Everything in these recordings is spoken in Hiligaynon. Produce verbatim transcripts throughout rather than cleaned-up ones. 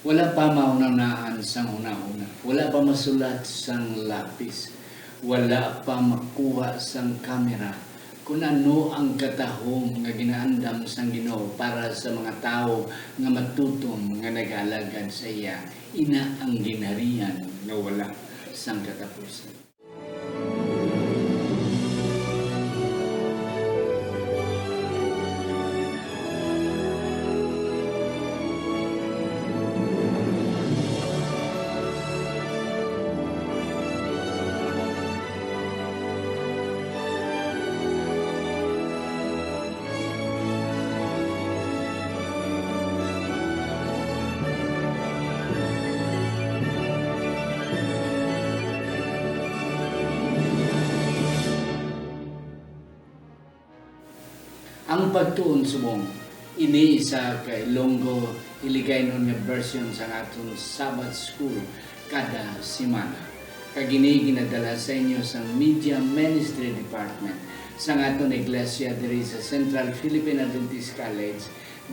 Wala pa mahunahunaan sang hunahuna, wala pa masulat sang lapis, wala pa makuha sang kamera, kun ano ang katahom nga ginaandam sang Ginoo para sa mga tawo nga matutom nga nagaalagad sa iya, ina ang ginharian nga wala sang katapusan. Ang pagtuon subong ini isa ka Ilonggo Hiligaynon nga version sang aton Sabbath School kada semana. Kag ini ginadala sa inyo sang Media Ministry Department sang aton iglesia diri sa Central Philippine Adventist College,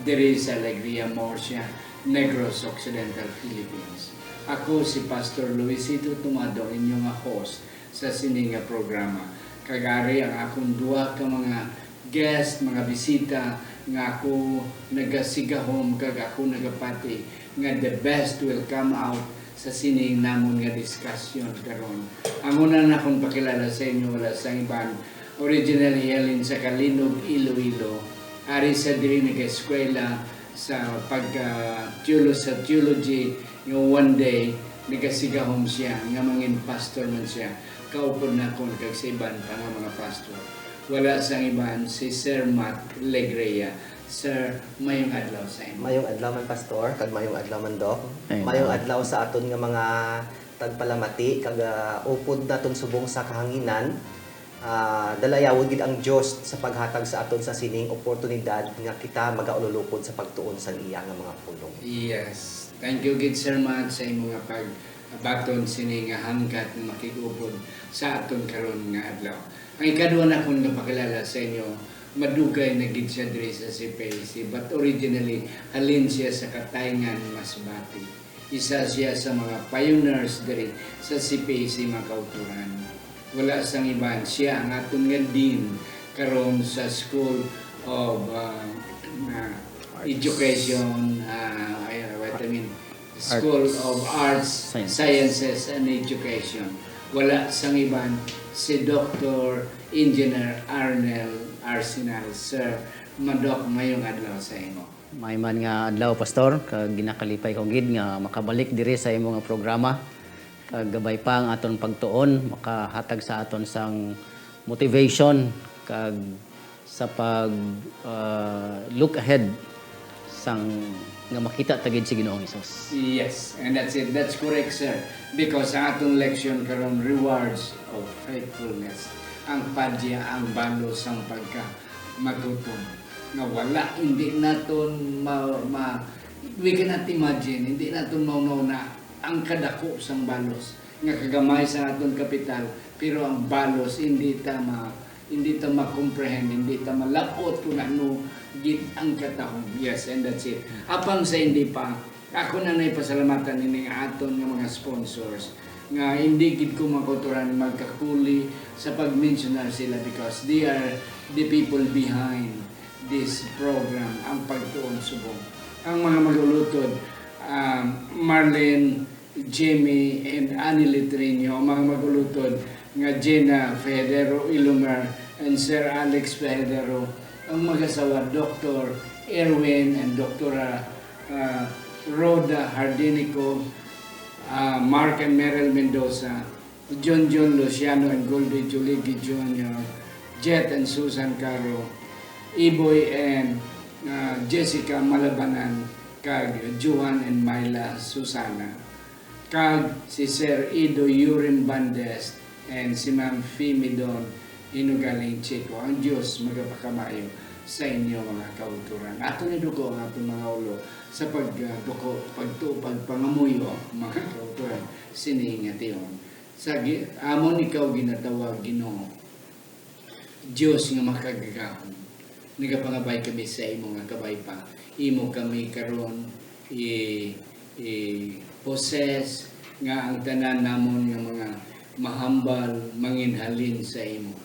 diri sa Alegria, Murcia, Negros Occidental, Philippines. Ako si Pastor Luisito Tumado, inyo nga host sa sini nga programa. Kag ari ang akon duha ka mga guest, mga bisita nga ako nagasigahom kag ako nagapati nga the best will come out sa sini namon nga diskusyon karon. Ang una nakon pakilala sa inyo, wala sang iban, originally halin sa Calinog, Iloilo. Ari sa diri nag-eskwela sa pagka-, theolo-, sa theology, nga one day nagasigahom siya nga mangin pastor man siya. Kaupod nakon kag sa iban pa nga mga pastor. Wala sang iban, si Sir Mac Legrea. Sir, mayong adlaw sa imo. Mayong adlaw man, Pastor, kag mayong adlaw man, Doc. Ayun. Mayong adlaw sa aton nga mga tagpalamati, kag, ah, upod naton subong sa kahanginan. Ah, dalayawon gid ang Dios sa paghatag sa aton sa sining oportunidad nga kita magaululupod sa pagtuon sang iya nga mga pulong. Yes. Thank you gid, Sir Mac, sa imo nga pagbaton sini nga hangkat nga makig-upod sa aton karon nga adlaw. Ang ikaduha nakon nga pakilala sa inyo, madugay na gid siya diri sa C P A C, but originally, halin siya sa Katayngan, Masbate. Isa siya sa mga pioneers diri sa C P A C, mga kautoran. Wala sang iban, siya ang aton nga dean karon sa School of, uh, uh, Arts. Education, uh, ay, what I mean, School Arts. Of Arts, Sciences. Sciences and Education. Wala sang iban, si Doctor Engineer Arnel Arsenal. Sir, Madoc, mayong adlaw sa imo. May man nga adlaw, Pastor, kag ginakalipay ko gid nga makabalik diri sa imo nga programa. Kag gabay pa ang aton pagtuon, makahatag sa aton sang motivation kag sa pag, ah, look ahead sang nga makita ta gid si Ginoong Hesus. Yes, and that's it. That's correct, sir. Because ang atong leksyon karon, rewards of faithfulness. Ang padya, ang balos sang pagka matutom nga wala, hindi naton ma, ma, we cannot imagine, hindi naton mauna-una ang kadako sang balos nga kagamay sa aton kapital, pero ang balos hindi ta ma, hindi ta ma-comprehend, hindi ta malab-ot kung ano gid ang katahom. Yes, and that's it. Apang sa hindi pa, ako na nay pasalamatan ini nga aton nga mga sponsors nga hindi gid ko, mga kautoran, magkakuli sa pag-mensionar sila because they are the people behind this program, ang Pagtuon Subong. Ang mga mag-ulutod, um, Marlene, Jimmy, and Annie Litreño, ang mga mag-ulutod nga Gina Fajadero Ilumer and Sir Alex Fajadero, ang mag-asawa, Doctor Erwin and Doktora, ah, Rhoda Hardinico, ah, Mark and Meryl Mendoza, John John Luciano and Goldie Juligi Junior, Jet and Susan Caro, Iboy and, ah, Jessica Malabanan, kag Johan and Myla Susana, kag si Sir Ido Yurim Bandes and si Ma'am Fimidon Hinugaling Chico. Ang Dios magapakamayo sa inyo, mga kautoran. Ato ni duko ang atong mga ulo sa pag, ah, duko, pagtuo, pagpangamuyo, mga kautoran, sini nga tion. Sa gi-, amon ikaw ginatawag, Ginoo, Dios nga makagagahom, nagapangabay kami sa imo nga kabay pa. Imo kami karon i-, i-possess, nga ang tanan namon nga mga mahambal manginhalin sa imo,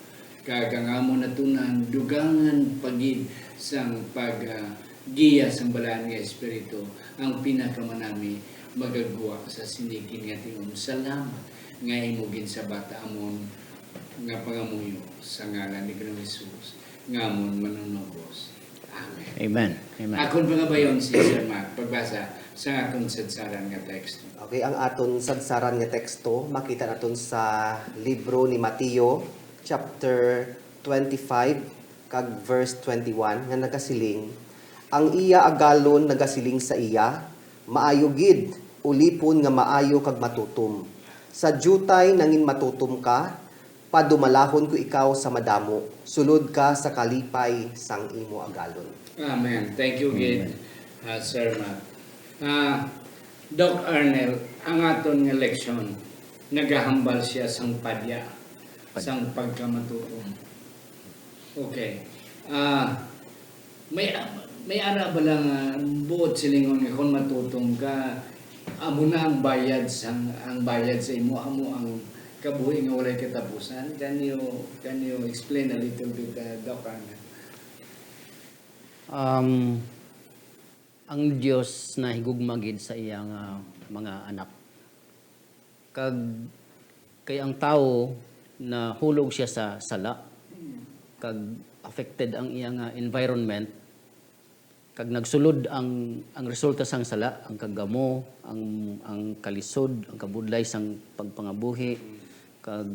kag ang amon natun-an dugangan pa gid sang pag, ah, giya sang Balaan nga Espiritu, ang pinakamanami magagwa sa sini gid nga tion. Salamat nga imo ginsabat amon nga pangamuyo sa ngalan ni Ginoong Jesus nga amon Manunubos. Amen. Amen. Amen. Akon pangabayon si Sir Mac pagbasa sa aton sadsaran nga teksto. Okay, ang aton sadsaran nga teksto makita naton sa libro ni Mateo, chapter twenty-five, kag verse twenty-one, nga nagasiling, "Ang iya agalon nagasiling sa iya, 'Maayo gid, ulipon nga maayo kag matutom. Sa diutay nangin matutom ka, padumalahon ko ikaw sa madamo, sulod ka sa kalipay sang imo agalon." Amen. Thank you gid, uh, Sir Mac. Ah, Doc Arnel, ang aton nga leksyon, nagahambal siya sang padya, sang pagkamatutom. Okay. Ah, may may ara ba lang, ah, buot silingon nga kung matutom ka, amo na ang bayad sang ang bayad sa imo, amo ang kabuhi nga walay katapusan. Can you can you explain a little bit, uh, Doc Arnel? Um, ang Dios nahigugma gid sa iya nga mga anak. Kag kay ang tawo nahulog siya sa sala, kag affected ang iya nga environment, kag nagsulod ang ang resulta sang sala, ang kagamo, ang ang kalisod, ang kabudlay sang pagpangabuhi, kag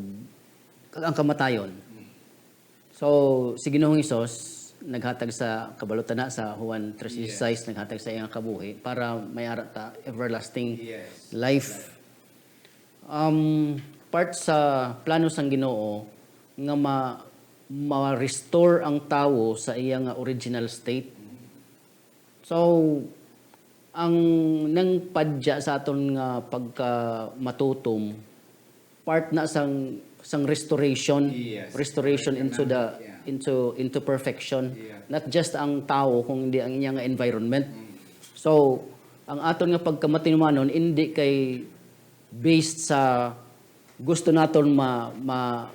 kag ang kamatayon. So, si Ginoong Hesus naghatag sa, kabalo ta na sa Juan three sixty-six, naghatag sa iyang kabuhi para may ara ta everlasting Yes. life. Um, part sa plano sang Ginoo nga ma ma-restore ang tawo sa iya nga original state. So, ang nang padya sa aton nga pagkamatutom, part na sang sang restoration, Yes. restoration into the Yeah. into into perfection. Yeah. Not just ang tawo, kung hindi ang iya nga environment. Mm. So, ang aton nga pagkamatinumanon hindi kay based sa gusto naton ma, ma,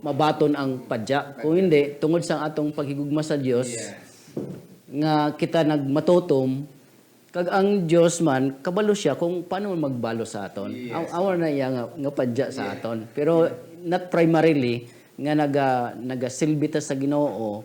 mabaton ang padya. Kung hindi, tungod sa atong paghigugma sa Dios, Yes. nga kita nagmatutom, kag ang Dios man, kabalo siya kung paano magbalo sa aton. Yes. Aw- Awa na iya nga, nga padya sa Yeah. aton. Pero not primarily nga naga, nagasilbi ta sa Ginoo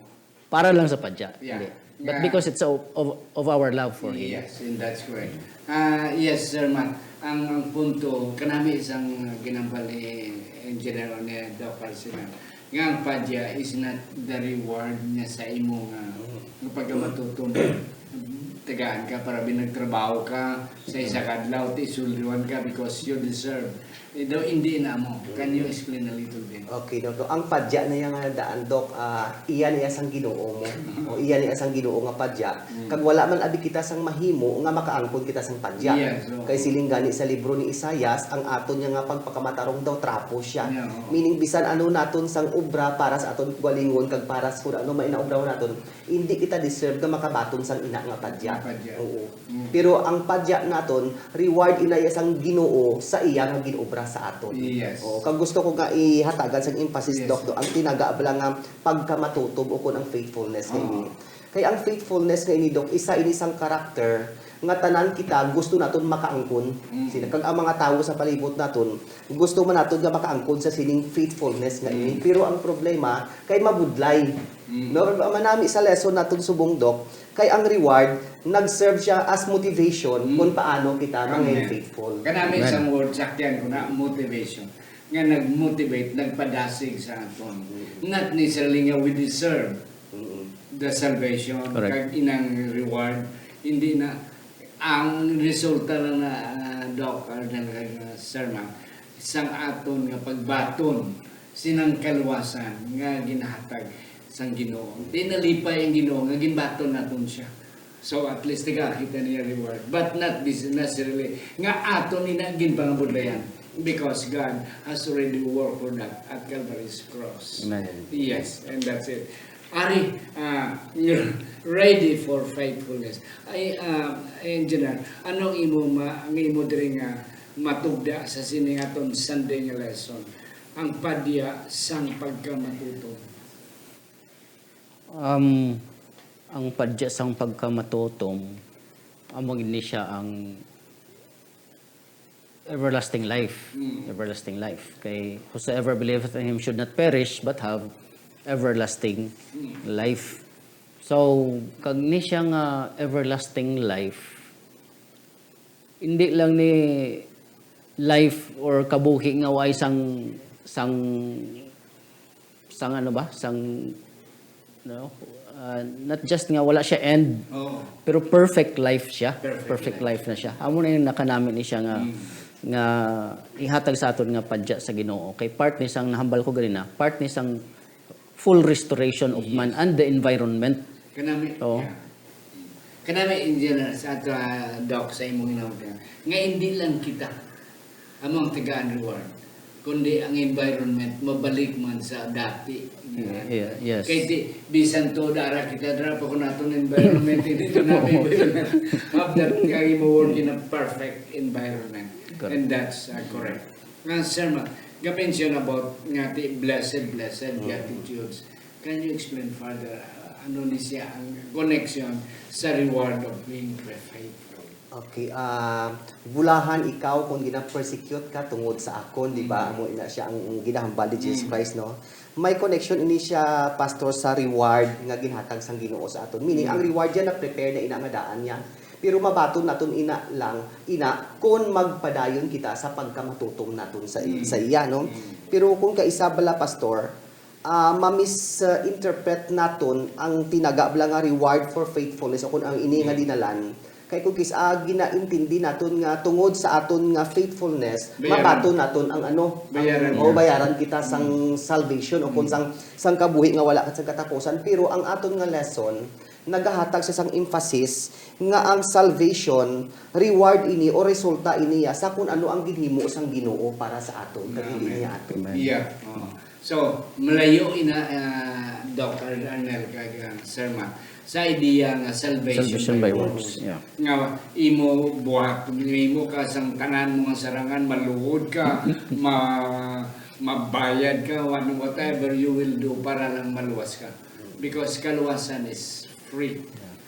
para lang sa padya. Yeah. Hindi. But Yeah. because it's of, of, of our love for Him. Yes, and that's correct. Ah, yes, Sir Mac. Ang, ang punto, kanami isang ginambal ni Engineer o ni Doc Arsenal, nga ang padya is not the reward niya sa imo nga, nga pagkamatutom. Tagaan ka para binagtrabaho ka sa isa ka adlaw, ti suldiwan ka because you deserve. Eh, daw, hindi na mo. Can you explain a little bit? Okay, Doc. Ang padya na iya nga daan, Doc, ah, iya na iya sang Ginoo mo. O iya na iya sang Ginoo nga padya. Kag wala man abi kita sang mahimo nga makaangkon kita sang padya. Yes, oo. Kay siling gani sa libro ni Isaias, ang aton nga, nga pagpakamatarong daw trapo siya. Yeah, oo. Meaning, bisan ano naton sang obra para sa aton galingon kag para sa kung ano may naobrahon naton, hindi kita deserve nga makabaton sang ina nga padya. Nga padya. Oo. Mm. Pero ang padya naton, reward ina iya sang Ginoo sa iya nga ginobra sa aton. Yes. Oo, kag gusto ko nga ihatagan sang emphasis, Yes. Doc, do, ang tinaga bala nga pagkamatutom o kun ang faithfulness nga Oo. ini. Kay ang faithfulness nga ini, Doc, isa ini sang character nga tanan kita gusto naton makaangkon. Mm. Sila, kag ang mga tawo sa palibot naton, gusto man naton nga makaangkon sa sining faithfulness nga ini. Mm. Pero ang problema, kay mabudlay. Mm. No, manami sa lesson naton subong, Doc, kay ang reward nag-serve siya as motivation Mm. kung paano kita Amen. mangin faithful. Kanami Amen. isang word, sakyan ko na, motivation. Nga nag-motivate, nagpadasig sa aton. Not necessarily nga we deserve Mm-mm. the salvation, Correct. kag inang reward. Hindi na, ang resulta lang na, ah, Doc, or na, na, Sir Mac, sang aton nga pagbaton sinang kaluwasan nga ginahatag sang Ginoo. Di nalipay ang Ginoo nga ginbaton naton siya. So at least nagakita niya reward. But not this necessarily nga aton ina ginpangabudlayan, because God has already worked for that at Calvary's cross. Amen. Yes, and that's it. Ari, ah, Ready for faithfulness. Ay, ah, Engineer, ano ang imo ma-, ang imo diri nga matugda sa sini nga aton Sunday nga lesson? Ang padya sang pagkamatutom. Um, ang padya sang pagkamatutom, amo gid ni siya ang everlasting life. Mm. Everlasting life. Kay whosoever believeth in him should not perish but have everlasting Mm. life. So, kag ni siya nga everlasting life, hindi lang ni life or kabuhi nga way sang sang sang ano ba, sang, no, ah, not just nga wala siya end, Oo. pero perfect life siya. Perfect Perfect life. Life na siya. Amo na yung nakanami ni siya nga Mm. nga ihatag sa aton nga padya sa Ginoo. Kay part ni sang nahambal ko ganina, part ni sang full restoration of man and the environment. Kanami, Oo. yeah. Kanami, Engineer, sa ato, ah, Doc, sa imong inawag nga, nga hindi lang kita ang mga tagaan reward, kundi ang environment mabalik man sa dati. Yeah, yeah, yes. Kay di, bisan to dara kita dara pa kung nato environment, hindi to namin environment. Have that kay mo work in a perfect environment. Correct. And that's, uh, correct. Nga, sir, ma, ga-mention about nga ti blessed, blessed beatitudes. Can you explain further? Uh, ano ni siya ang connection sa reward of being faithful? Okay, ah, bulahan ikaw kung gina-persecute ka tungod sa akon, di ba? Amo ina siya ang, ang ginahambal ni Jesus Mm. Christ, no? May connection ini siya, Pastor, sa reward nga ginhatag sang Ginoo sa aton. Meaning, ang reward niya na-prepare na ina nga daan niya. Pero mabaton naton ina lang, ina, kung magpadayon kita sa pagkamatutom naton sa, Mm. sa iya, no? Mm. Pero kung kaisa bala, Pastor, ah, ma-misinterpret naton ang tinaga bala nga reward for faithfulness o kung ang ini nga dinalan. Kay kung kis-, ah, ginaintindi naton nga tungod sa aton nga faithfulness, Bayaran. mabaton naton ang ano, Bayaran ang, niya. O, bayaran kita sang salvation o kung sang, sang kabuhi nga wala kat sang katapusan. Pero ang aton nga lesson, nagahatag sa sang emphasis nga ang salvation, reward ini o resulta ini ya sa kung ano ang ginhimo sang Ginoo para sa aton, kag hindi Amen. niya aton. Amen. Yeah. Oh. So, malayo ina, ah, Doc Ar-, Arnel, kag, ah, Sir Matt, sa idea nga salvation, Salvation by by works. Works. Yeah. Nga imo buhat, imo ka sang tanan mo nga sarangan, maluod ka, ma-, mabayad ka, ano, whatever you will do para lang maluwas ka. Because kaluwasan is free.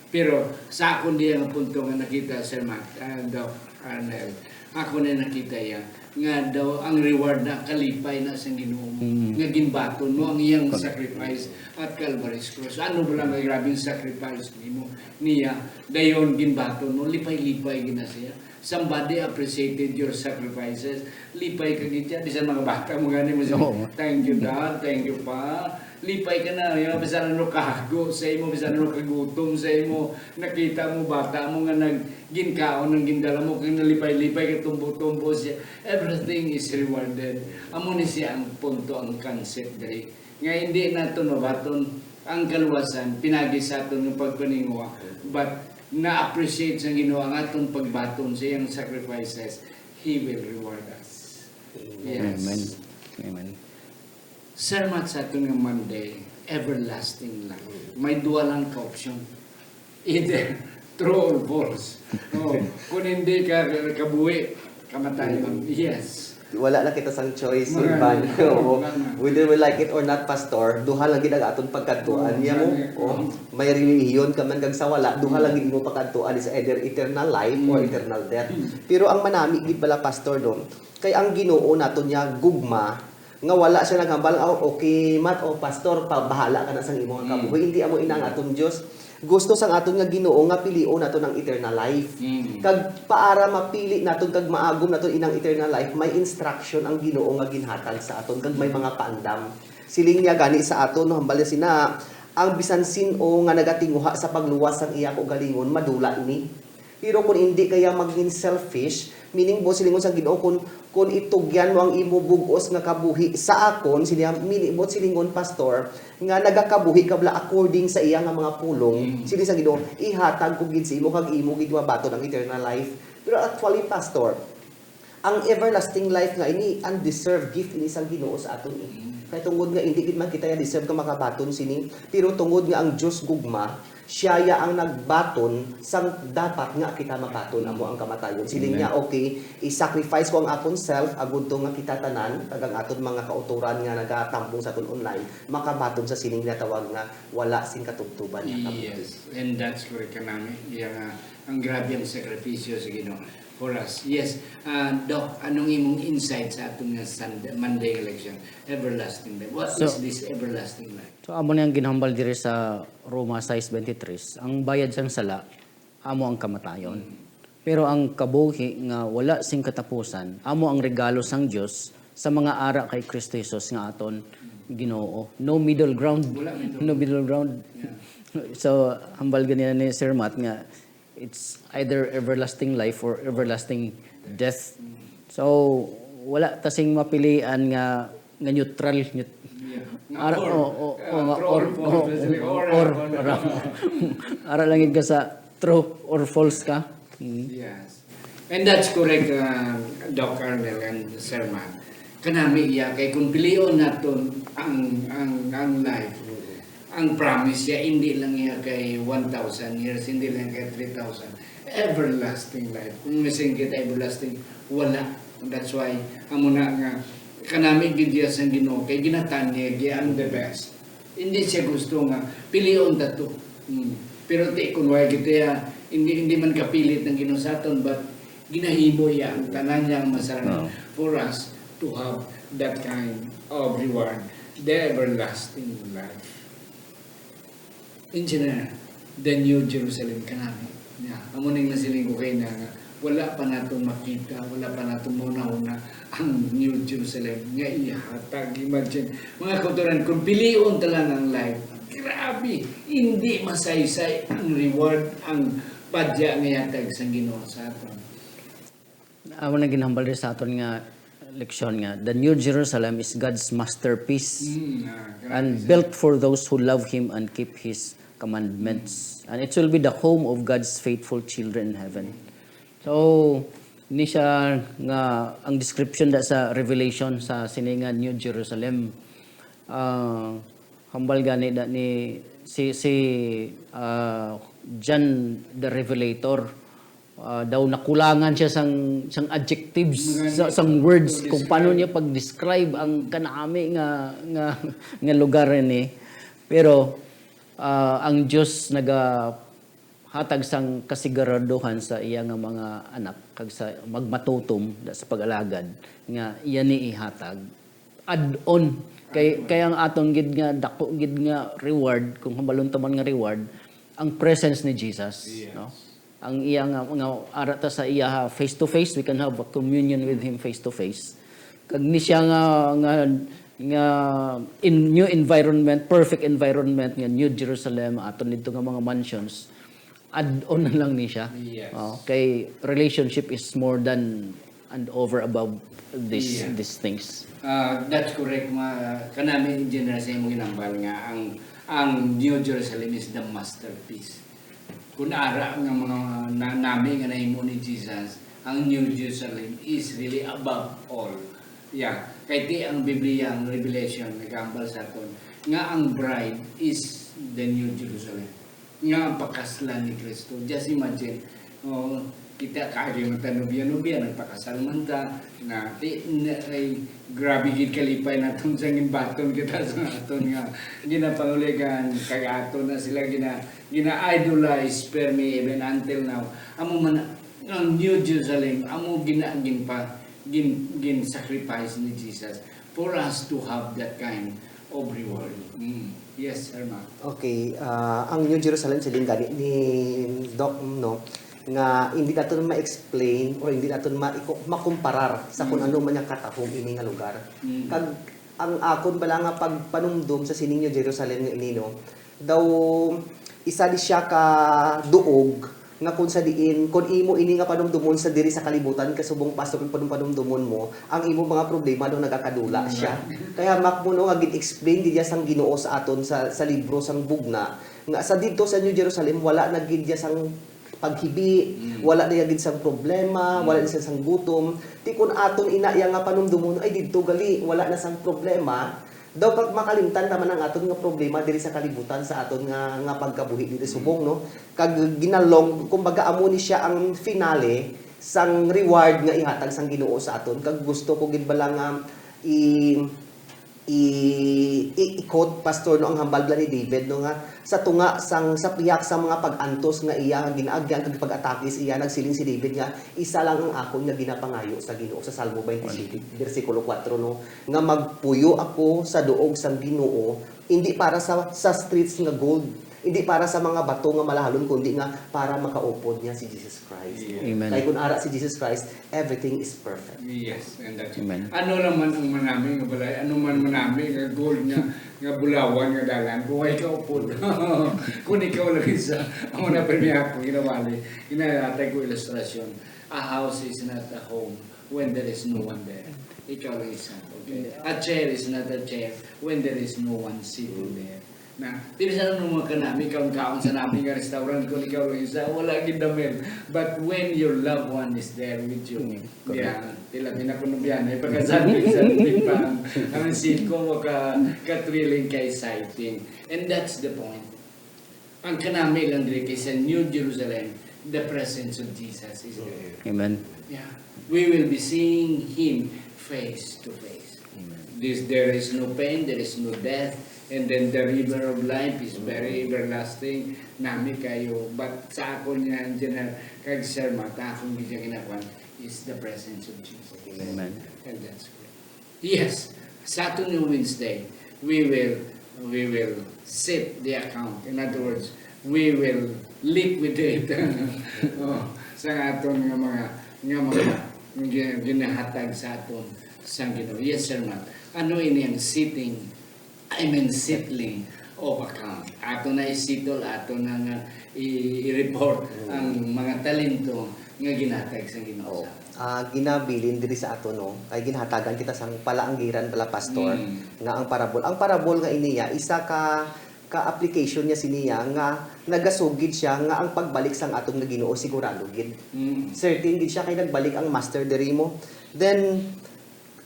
Pero sa akon diya nga punto nga nakita, Sir Matt, ah, Doc Arnel, ako na nakita iya nga daw ang reward na kalipay na sa Ginoo mo, Mm. nga ginbaton mo ang iyang Correct. Sacrifice at Calvary's Cross. Ano ba lang may grabing sacrifice nimo niya? Dayon ginbaton mo, lipay-lipay gina siya. Somebody appreciated your sacrifices. Lipay ka gid siya, bisan mga bata mo gani mo siya. Oo. Thank you, Dad. Thank you, Pa. Lipay ka na, yung bisan ano kahago sa imo, bisan ano kagutom sa imo, nakita mo bata mo nga nag ginkaon ang gindala mo, kay nalipay-lipay, kay tumbo-tumbo siya. Everything is rewarded. Amo ni siya ang punto, ang concept diri. Nga hindi naton mabaton ang kaluwasan pinagi sa aton nga pagpaninguha, but na-appreciate sa Ginoo ang aton pagbaton sa iyang sacrifices. He will reward us. Yes. Amen. Amen. Sir Matt, sa aton nga Monday, everlasting life. May duha lang ka option. Either true or false. Oh, kung hindi ka kabuhi, kamatayon. Yes. Wala na kita sang choice, Mga- Ivan. Oo. Wala na. Whether we like it or not, Pastor, duha lang gid ang aton pagkadtuan Oo, niya mo. wala na. Oh, may relihiyon ka man kag sa wala, duha lang gid imo pagkadtuan is either eternal life or Mm. Eternal death. Mm. Pero ang manami gid bala, Pastor, no, kay ang Ginoo nato niya gugma nga wala siya naghambal, "Oh, okay, Matt, oh, Pastor, pa, bahala ka na sang imo nga Mm. kabuhi." Hindi amo ina ang aton Dios. Gusto sang aton nga Ginoo nga pilion naton ang eternal life. Mm. Kag para mapili naton kag maagom naton inang eternal life, may instruction ang Ginoo nga ginhatag sa aton kag may mga paandam. Siling niya gani sa aton, no, hambal niya sina, ang bisan sin-o nga nagatinguha sa pagluwas sang iya kaugalingon, madula ini. Pero kung hindi kaya maging selfish, meaning, buot silingon sa Ginoo, kung, kung itugyan mo ang imo bug-os nga kabuhi sa akon, siya, meaning, buot silingon, Pastor, nga nagakabuhi ka bala according sa iya nga mga pulong, Mm. siling sa Ginoo, ihatag ko gid sa imo kag imo gid mabaton ang eternal life. Pero actually, Pastor, ang everlasting life nga ini, undeserved gift ini sang Ginoo sa aton, eh. Mm. Kay tungod nga hindi gid man kita ya deserve nga makabaton sini, pero tungod nga ang Dios gugma, Siya ya ang nagbaton sang dapat nga kita mabaton, amo ang kamatayon. Siling niya, "Okay, i-sacrifice ko ang akon self, agud to nga kita tanan, kag ang aton mga kautoran nga nagatambong sa aton online, makabaton sa sining ginatawag nga wala sing katubtoban nga kabuhi." Yes, and that's correct, kanami. Iya nga, ang grabe ang sakripisyo sa Ginoo for us. Yes, ah, Doc, anong imong insight sa aton nga Sunday, Monday election? Everlasting life. What So, is this everlasting life? So, amo ni ang ginhambal diri sa Roma sais veintitrés, ang bayad sang sala amo ang kamatayon. Mm. Pero ang kabuhi nga wala sing katapusan amo ang regalo sang Dios sa mga ara kay Kristo Jesus nga aton Ginoo. No middle ground. Wala middle No middle ground. Yeah. So, hambal ganina ni Sir Matt nga it's either everlasting life or everlasting death. Mm. So, wala ta sing mapilian nga, nga neutral, neut-, Yeah. Nga ara, or, o, o, uh, o, nga true or, or false, o, basically, or, or, or, or, or, ara lang gid ka sa true or false ka. Mm. Yes. And that's correct, uh, Doc Arnel and Sir Matt. Kanami iya, kay kung pilion naton ang, ang, ang life, ang promise niya, hindi lang niya kay one thousand years, hindi lang kay three thousand. Everlasting life. Kung masing kita everlasting, wala. That's why, amo na nga, kanami gid iya sang Ginoo, kay ginatanyag iya ang the best. Hindi siya gusto nga pilion ta to. Hmm. Pero ti, kung wala kita, hindi, hindi man kapilit ng Ginoo sa aton, but ginahimo iya ang tanan niya ang masarang Oo. for us to have that kind of reward, the everlasting life. Engineer, the New Jerusalem kanami. Yeah. Amo ning nasiling ko kay na nga, wala pa naton makita, wala pa naton mauna-una ang New Jerusalem nga ihatag. Imagine, mga kautoran, kung pilion ta lang ang life, grabe, hindi masaysay ang reward, ang padya nga ihatag sang Ginoo sa aton. Amo na ginhambal diri sa aton nga leksyon nga, "The New Jerusalem is God's masterpiece Mm, ah, grabe and siya. built for those who love Him and keep His commandments. And it will be the home of God's faithful children in heaven." So, ni siya nga ang description da sa Revelation sa sini nga New Jerusalem, ah, hambal gani da ni si, si, ah, John the Revelator, ah, daw nakulangan siya sang, sang adjectives, Mga sa, sang words, to kung paano describe. niya pag-describe ang kanami nga, nga, nga lugar ini. Pero, ah, ang Dios nagahatag sang kasiguraduhan sa iya nga mga anak, kag sa magmatutom da sa pag-alagad, nga iya ni ihatag. Add-on. Kay, Add-on. kay ang aton gid nga, dako gid nga reward, kung hambalon ta man nga reward, ang presence ni Jesus, Yes. no? Ang iya nga, nga ara ta sa iya face to face, we can have a communion with Him face to face. Kag ni siya nga, nga, nga in new environment, perfect environment nga New Jerusalem, aton didto nga mga mansions, add-on na lang ni siya. Yes. Oh, kay relationship is more than and over above this, Yes. these things. Ah, that's correct, ma-, kanami, Engineer, sa imong ginhambal nga ang, ang New Jerusalem is the masterpiece. Kung ara nga mga na-, nami nga nahimo ni Jesus, ang New Jerusalem is really above all. Yeah. Kay ti ang Biblia, ang Revelation, nagahambal sa aton nga ang bride is the New Jerusalem. Nga ang pakaslan ni Cristo. Just imagine, oh, kita kagi man ta nobya-nobya, nagpakasal man ta, na, ti, na, ay, grabe gid kalipay naton sa ginbaton kita sa aton nga ginapanguligan, kag aton na sila gina-, gina-idolize, permi, even until now. Amo man, ang New Jerusalem, amo gina-, ginpa-, gin-, gin-sacrifice ni Jesus for us to have that kind of reward. Mm. Yes, Sir Mac. Okay, ah, ang New Jerusalem, siling gani ni Doc, no, nga hindi naton ma-explain or hindi naton ma-, makumparar sa kung Mm. ano man nga katahom ini nga lugar. Mm. Kag ang akon bala nga pagpanumdom sa sining New Jerusalem nga ini, no, daw isa di siya ka duog nga kung sa diin, kung imo ini nga panumdumon sa diri sa kalibutan, kasubong pastor, kung panum-, panumdumon mo, ang imo mga problema daw nagakadula Mm. siya. Kaya, Mac, mo, no, nga gin-explain gid ya sang Ginoo sa aton sa, sa libro sang Bugna, nga sa didto sa New Jerusalem, wala na gid ya sang paghibi, Mm. wala na ya gid sang problema, Mm. wala na sang, sang gutom. Ti kun aton ina ya nga panumdumon, ay, didto gali, wala na sang problema, Daw pag makalimtan naman ang aton nga problema diri sa kalibutan sa aton nga, nga pagkabuhi diri subong, no? Kag ginalong, kumbaga, amo ni siya ang finale sang reward nga ihatag sang Ginoo sa aton. Kag gusto ko gid bala nga i, i, i, i-quote, Pastor, no, ang hambal bala ni David, no, nga sa tunga sang, sa pihak sa mga pag-antos nga iya nga ginaagyan kag pag-atake sa iya, nagsiling si David nga, "Isa lang ang akon nga ginapangayo sa Ginoo," sa Salmo twenty-six, bersikulo four, no, nga, "Magpuyo ako sa duog sang Ginoo, hindi para sa, sa streets nga gold, hindi para sa mga bato nga malahalon, kundi nga para makaupod niya si Jesus Christ." Yes. Amen. Kay kun ara si Jesus Christ, everything is perfect. Yes, and that's it. Amen. Ano naman ang manami nga balay? Ano man manami nga gold nga, nga bulawan nga dalan? Kung ikaw po, kung ikaw lang isa, ang una pa niya ako, ginawali, ginalatay ko ilustrasyon. A house is not a home when there is no one there. Ikaw lang isa. Okay? Yeah. A chair is not a chair when there is no one sitting there. Na, di bisan ano mga kanami, kaon-kaon sa nami nga restaurant, kung ikaw lang isa, wala gid damel. But when your loved one is there with you, mm, correct, yeah, tila pinakunubian, eh, pagkasabi sa pa, ang siko, ka, ka-thrilling, ka-exciting. And that's the point. Ang kanami lang diri kay sa New Jerusalem, the presence of Jesus is there. Amen. Yeah. We will be seeing Him face to face. Amen. This, there is no pain, there is no death, and then the river of life is very everlasting. Nami kayo. But sa akon nga, Engineer, kag Sir Mata, akong gisya ginakuan is the presence of Jesus. Amen. And that's good. Yes, sa aton nga Wednesday, we will, we will set the account. In other words, we will liquidate, oh, sa aton nga mga, nga mga gin-, ginahatag sa aton sang Ginoo. Yes, Sir Matt. Ano ini ang setting? I mean, settling of account. Ato na i-settle, ato na nga i-, i-report, mm, ang mga talento nga ginatag sa Ginoo. Oo. Ah, ginabilin diri sa ato, no? Kay ginhatagan kita sang palaanggiran bala, Pastor, mm, nga ang parabol. Ang parabol nga iniya, isa ka, ka application niya siniya nga nagasugid siya nga ang pagbalik sang aton nga Ginoo sigurado gid. Mm. Certain gid siya kay nagbalik ang master diri mo. Then,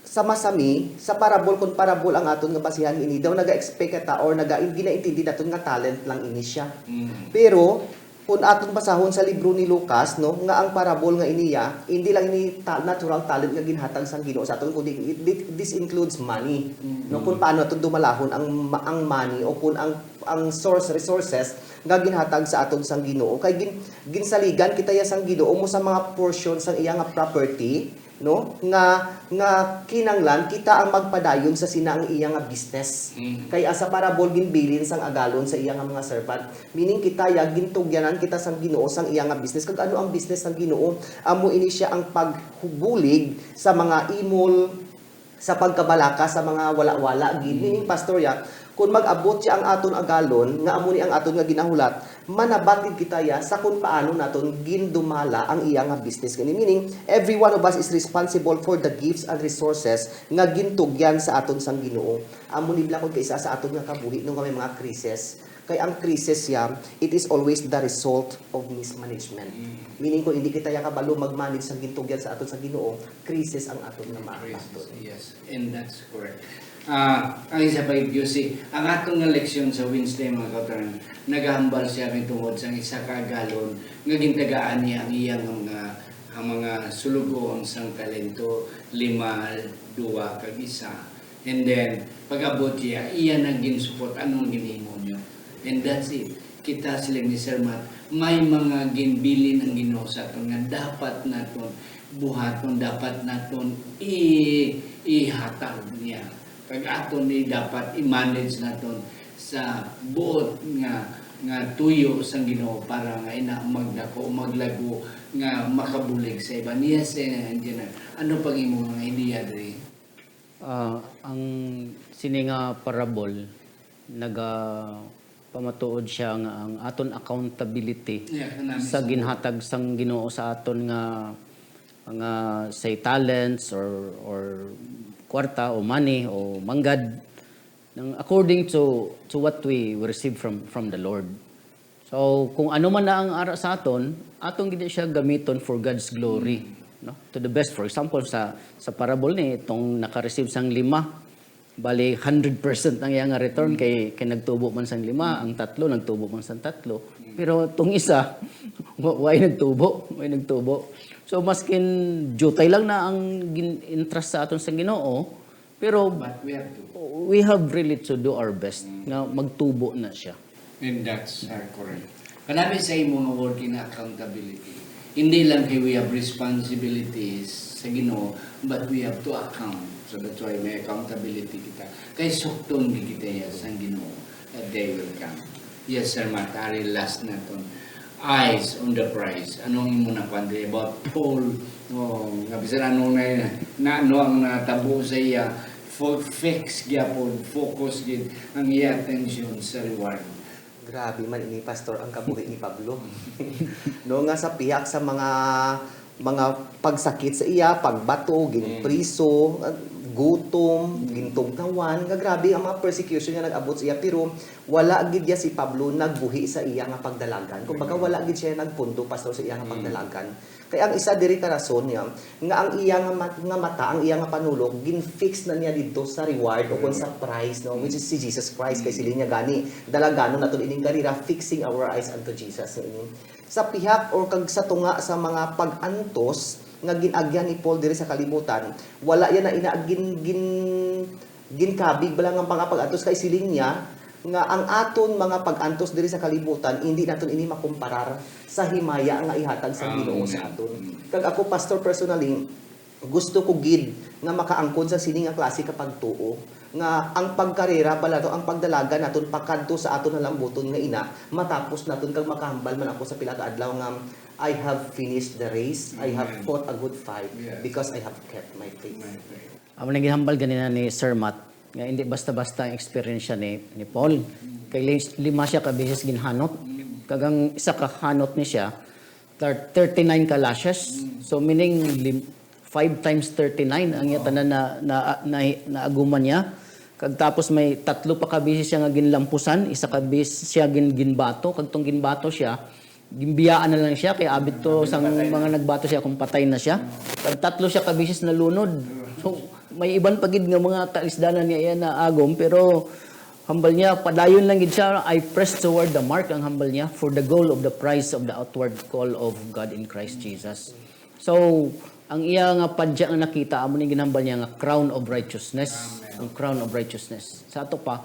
sa masami, sa parabol, kung parabol ang aton nga basihan, ini daw naga-expect ta or naga-, ginaintindi naton nga talent lang ini siya. Mm. Pero, kung aton basahon sa libro ni Lucas, no, nga ang parabol nga iniya, hindi lang ini ta-, natural talent nga ginhatag sang Ginoo sa aton, kundi it, it, this includes money. Mm. No, kung paano naton dumalahon ang ma-, ang money o kung ang, ang source, resources nga ginhatag sa aton sang Ginoo. Kay gin-, ginsaligan kita ya sang Ginoo mo sa mga portion sang iya nga property, no? Nga, nga kinanglan kita ang magpadayon sa sina ang iya nga business. Mm. Kay asa parabol ginbilin sang agalon sa iya nga mga servant. Meaning kita ya, gintugyanan kita sang Ginoo sang iya nga business. Kag ano ang business sang Ginoo? Amo ini siya ang pagbulig sa mga imol, sa pagkabalaka sa mga wala-wala gid. Mm. Meaning, Pastor ya, kung mag-abot siya ang aton agalon, nga amo ni ang aton nga ginahulat, manabat gid kita ya sa kung paano naton gindumala ang iya nga business gani. Meaning, every one of us is responsible for the gifts and resources nga gintugyan sa aton sang Ginoo. Amo ni bala kung kaisa sa aton nga kabuhi, no, nga may mga krisis. Kay ang krisis ya, it is always the result of mismanagement. Mm. Meaning, kung hindi kita ya kabalo mag-manage sang gintugyan sa aton sa Ginoo, krisis ang aton nga maaklat. Yes, and that's correct. Ah, ang isa pa, Q C, ang aton nga leksyon sa Wednesday, mga kautoran, nagahambal siya tungod sang isa ka agalon nga gintagaan niya ang iya nga mga, ang mga sulugoon sang talento, lima, duwa, kag isa. And then, pag-abot niya, iya na ginsupot, "Anong ginhimo niyo?" And that's it. Kita sila ni Sir Matt, may mga ginbilin ang Ginoo sa aton nga dapat naton buhaton, dapat naton i-, ihatag niya. Kag aton ni dapat i-manage naton sa buot nga, nga tuyo sang Ginoo para nga ina magdako, maglago, nga makabulig sa iban. Yes, eh, Engineer. Ano pang imo nga ideya diri? Ah, ang sini nga parable, nagapamatuod siya nga ang aton accountability, yeah, kanami sa sa ginhatag sang Ginoo sa aton nga, nga, say, talents or, or kwarta o money o manggad, nang according to, to what we receive from, from the Lord. So, kung ano man na ang ara sa aton, aton gid siya gamiton for God's glory, mm, no? To the best. For example, sa, sa parable ni itong naka-receive sang lima, Bali, hundred percent ang iya nga return kay, kay nagtubo man sang lima, ang tatlo nagtubo man sang tatlo. Pero tong isa, wa-, way nagtubo, way nagtubo. So, maskin jutay lang na ang gin-, interest sa aton sa Ginoo, pero But we have to. we have really to do our best nga magtubo na siya. And that's, uh, correct. Kanami sa imo nga word in accountability. Hindi lang kay we have responsibilities sa Ginoo, but we have to account. So that's why may accountability kita. Kay sukton gid kita ya sa Ginoo that day will come. Yes, Sir Matt, ari last naton. Eyes on the prize. Anong imo na kwan diri about Paul? Oh, nga bisan ano na, na ano ang natabo sa iya, fo-, fix gyapon, focus gid ang iya attention sa reward. Grabe man ini, Pastor, ang kabuhi ni Pablo. No, nga sa pihak sa mga, mga pagsakit sa iya, pagbato, Mm. ginpriso, ah, gutom, Mm. gintugnawan, nga grabe ang mga persecution nga nag-abot sa iya, pero wala gid ya si Pablo nagbuhi sa iya nga pagdalagan. Kumbaga, Mm. wala gid siya nagpundo, Pastor, sa iya nga Mm. pagdalagan. Kay ang isa diri ka rason niya, nga ang iya nga mat-, nga mata, ang iya nga panulok, gin-fix na niya didto sa reward o kon sa prize, no, which is si Jesus Christ. Kay siling niya gani, dalaganon naton ining karera, fixing our eyes unto Jesus, no, ini. Sa pihak or kag sa tunga sa mga pag-antos nga gin-agyan ni Paul diri sa kalibutan, wala yan na ina gin-, gin-, ginkabig bala nga mga pag-antos, kay siling niya nga ang aton mga pag-antos diri sa kalibutan, hindi naton ini makumparar sa himaya nga ihatag sa Ginoo sa Amen. aton. Mm. Kag ako, Pastor, personally, gusto ko gid nga makaangkon sa sini nga klase ka pagtuo, nga ang pagkarera bala to, ang pagdalagan naton pakadto sa aton halambuton nga ina, matapos naton, kag makahambal man ako sa pila ka adlaw nga, "I have finished the race, I have Amen. fought a good fight, Yes. because I have kept my faith." My faith. Amo nang ginhambal ganina ni Sir Matt, nga hindi basta-basta ang eksperyensya ni, ni Paul. Kay li-, lima siya ka beses ginhanot. Kag ang isa ka hanot ni siya, thir-, thirty-nine ka lashes. So, meaning, lim-, five times thirty-nine ang iya tanan na, na, na, naaguman niya. Kag tapos may tatlo pa ka beses siya nga ginlampusan, isa ka beses siya gin-, ginbato, kag tong ginbato siya, ginbiyaan na lang siya, kay abit to sang mga nagbato siya kung patay na siya. Kag tatlo siya ka beses nalunod. So, may iban pa gid nga mga kaisdanan niya iya naagom, pero hambal niya, padayon lang gid siya, "I press toward the mark," ang hambal niya, "for the goal of the prize of the outward call of God in Christ Jesus." So, ang iya nga padya nga nakita, amo ni ginhambal niya nga crown of righteousness. Amen. Ang crown of righteousness. Sa ato pa,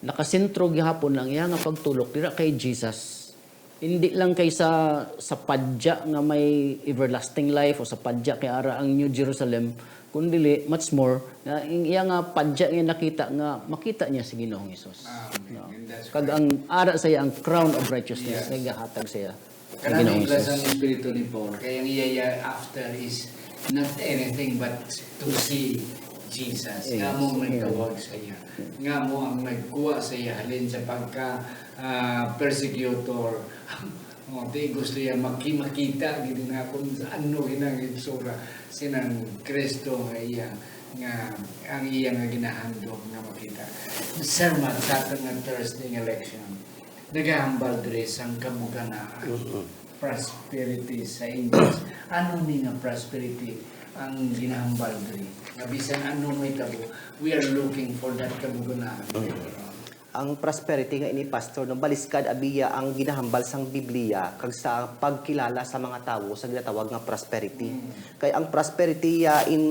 nakasentro gihapon ang iya nga pagtulok dira kay Jesus. Hindi lang kay sa, sa padya nga may everlasting life o sa padya kay ara ang New Jerusalem, kundili, much more, nga ang iya nga padya nga nakita nga makita niya si Ginoong Jesus. Amen. No? And that's Kag correct. Ang ara sa iya ang crown of righteousness Yes. nga gahatag sa iya ang Kanang Ginoong iblas Jesus. Ang Espiritu ni Paul, kay ang iya, iya after is not anything but to see Jesus. Yes. Nga mo ang Yes. nagtawag sa iya. Nga mo ang nagkuha sa iya halin sa pagka, ah, persecutor. Oh, di gusto iya maki-, makita gid na kung ano ginang itsura sinang Kristo nga iya, nga ang iya nga ginahandom nga makita. Sermon sa aton nga Thursday nga leksyon, nagahambal diri sang kabuganaan. Mm-mm. Prosperity sa English. Ano ni nga prosperity ang ginahambal diri? Nga bisan ano may tabo, we are looking for that kabuganaan. Mm. Ang prosperity nga ini, Pastor, no, baliskad abiya ang ginahambal sang Biblia kag sa pagkilala sa mga tawo sa ginatawag nga prosperity. Mm. Kay ang prosperity ya in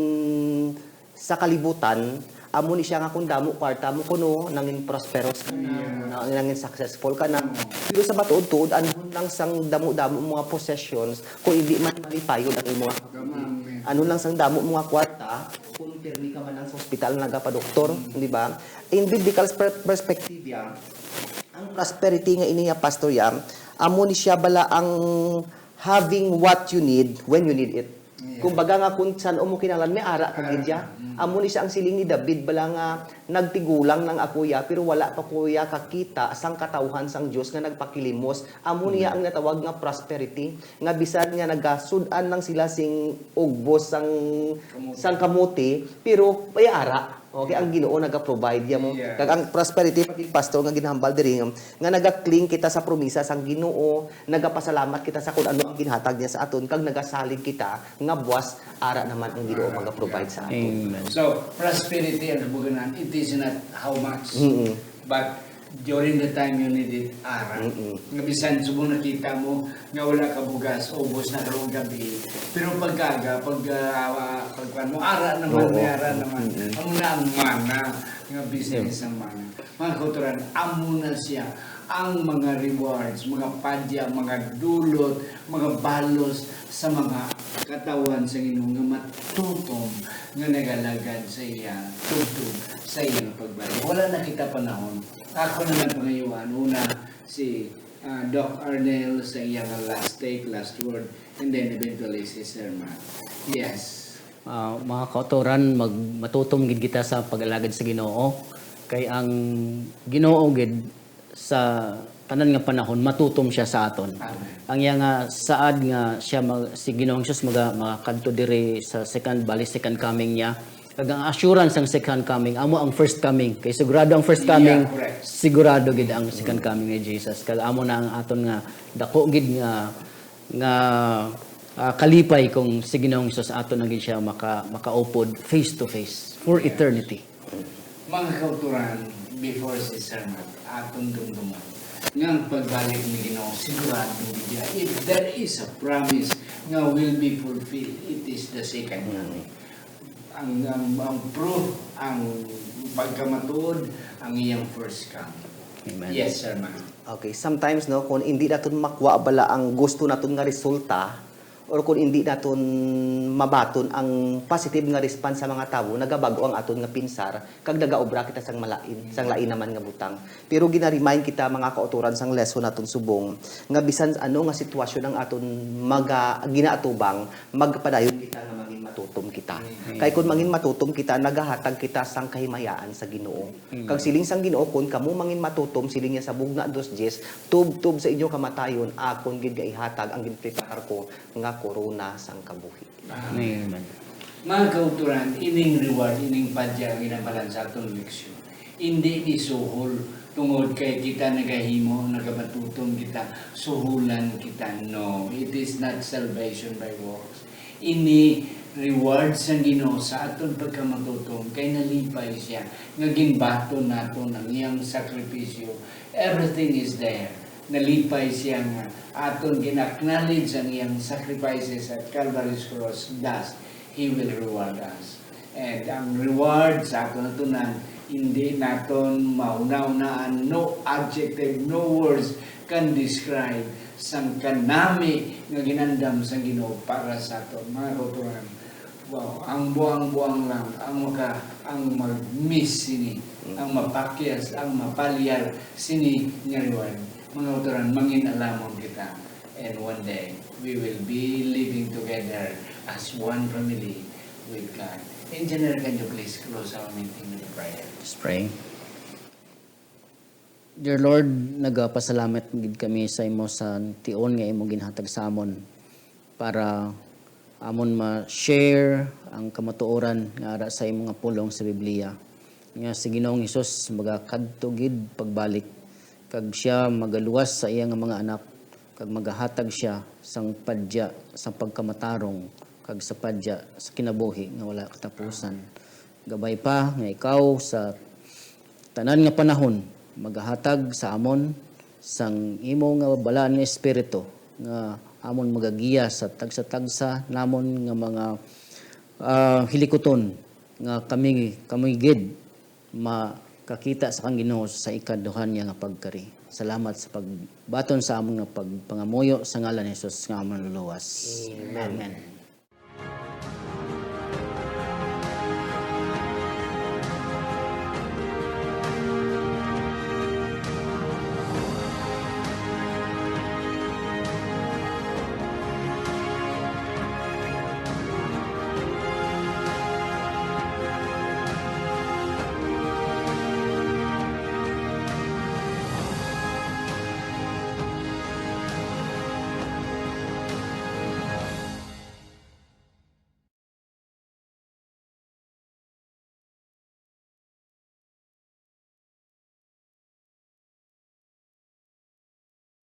sa kalibutan, amo ni siya nga kung damo kwarta mo kuno, nangin prosperous ka na, Yeah. na, nangin successful ka na. Mm. Pero sa matuod-tuod, anhon lang sang damo-damo mga possessions, kung hindi man malipayon ang imo Tama, amen. Anhon lang sang damo mga kwarta, kung pirmi ka man lang sa ospital nagapadoktor, Mm. di ba? In biblical per-, perspective ya, ang prosperity nga ini ya, Pastor, ya, amo ni siya bala ang having what you need when you need it. Yeah. Kumbaga nga kung san-o mo kinahanglan, may ara ka Ara. gid ya. Mm. Amo ni siya ang siling ni David bala nga nagtigulang lang ako ya, pero wala pa ko ya kakita sang katawhan sang Dios nga nagpakilimos. Amo niya Mm. ang natawag nga prosperity, nga bisan nga nagasud-an lang sila sing ugbos sang, Kamote. sang kamote, pero may ara. Okay, ang Ginoo naga-provide niya mo. Yeah. Kag ang prosperity, pag pastor nga ginhambal diri, nga naga-cling kita sa promisa sang Ginoo, nagapasalamat kita sa kung ano ang ginhatag niya sa aton, kag nagasalig kita nga buwas ara naman ang Ginoo maga-provide sa aton. Amen. So, prosperity and kabuganan, it is not how much, Mm-mm. but during the time you need it, ara. Mm-mm. Nga bisan subong nakita mo nga wala ka bugas, ubos na karong gabi. Pero pagkaga, pag, ah, pagkuan mo, ara naman, Oo. may ara naman. Mm-mm. Amo na ang mana, nga business ang mana. Mga kauturan, amo na siya ang mga rewards, mga padya, mga dulot, mga balos sa mga katawhan sa Ginoo nga matutom nga nagalagad sa iya, tubtob sa iya nga pagbalik. Wala na kita panahon. Ako na lang pangayuan, una si ah, Doc Arnel sa iyang last take, last word, and then eventually si Sir Matt. Yes. Ah, mga kautoran, mag, matutom gid kita sa pag-alagad sa Ginoo, kay ang Ginoo gid sa tanan nga panahon matutom siya sa aton. Amen. Ang iya nga saad nga siya mag, si Ginoong Jesus maga, makadto diri sa second, bali second coming niya. Kag ang assurance sang second coming amo ang first coming. Kay sigurado ang first Yeah, coming, correct. Sigurado gid ang second coming ni Jesus. Kag amo na ang aton nga dako gid nga nga ah, kalipay kung si Ginoong Jesus aton na gid siya maka, makaupod face to face for eternity. Mga kauturan, before si Sir Matt, atong dumduman nga ang pagbalik ni Ginoo sigurado gid. If there is a promise nga will be fulfilled, it is the second coming. Ang, ang, ang proof, ang pagkamatuod, ang iyang first coming. Amen. Yes, Sir Matt. Okay, sometimes, no, kung hindi naton makuha bala ang gusto naton nga resulta, or kung hindi naton mabaton ang positive nga response sa mga tawo, nagabag-o ang aton nga pinsar, kag nagaobra kita sang malain, sang lain naman nga butang. Pero gina-remind kita, mga kautoran, sang lesson naton subong, nga bisan ano nga sitwasyon ang aton maga, ginaatubang, magpadayon kita nga mangin matutom kita. Kay kung mangin matutom kita, nagahatag kita sang kahimayaan sa Ginoo. Kag siling sang Ginoo, "Kon kamo mangin matutom," siling niya sa Bugna dos dies, "tubtob sa inyo kamatayon, akon gid nga ihatag ang ginpreparar ko nga korona sang kabuhi." Amen. Mga kauturan, ining reward, ining padya ang ginambalan sa atong leksyon. Hindi ni suhol tungod kay kita nagahimo, nagamatutom kita, suhulan kita. No, it is not salvation by works. Ini reward sang Ginoo sa aton pagkamatutom kay nalipay siya nga ginbaton naton ang iyang sakripisyo. Everything is there. Nalipay siya nga aton gin-acknowledge ang iyang sacrifices at Calvary's cross. Thus, He will reward us. And ang reward sa aton atunan, hindi naton mahuna-hunaan. No adjective, no words can describe sang kanami nga ginandam sang Ginoo para sa aton. Mga kauturan, wow, ang buang-buang lang ang maka, ang mag-miss sini, ang mapakyas, ang mapalyar sini nga reward. Mga kauturan, mangin-alamon kita. And one day, we will be living together as one family with God. Engineer, can you please close our meeting with a prayer? Let's pray. Dear Lord, nagapasalamat gid kami sa imo sa tion nga imo ginhatag sa amon para amon ma-share ang kamatuoran nga ara sa imo nga pulong sa Biblia, nga si Ginoong Hesus magakadto gid pagbalik, kag siya magaluwas sa iya nga mga anak, kag magahatag siya sang padya sang pagkamatarong kag sa padya sa kinabuhi nga wala katapusan. Gabay pa nga ikaw sa tanan nga panahon magahatag sa amon sang imo nga balaan nga espiritu, nga amon magagiya sa tagsa-tagsa namon nga mga, ah, hilikuton, nga kami, kami gid makakita sa kang Ginoo sa ikaduhan niya nga pagkari. Salamat sa pagbaton sa amon nga pagpangamuyo sa ngalan ni Jesus nga amon Manluluwas. Amen. Amen.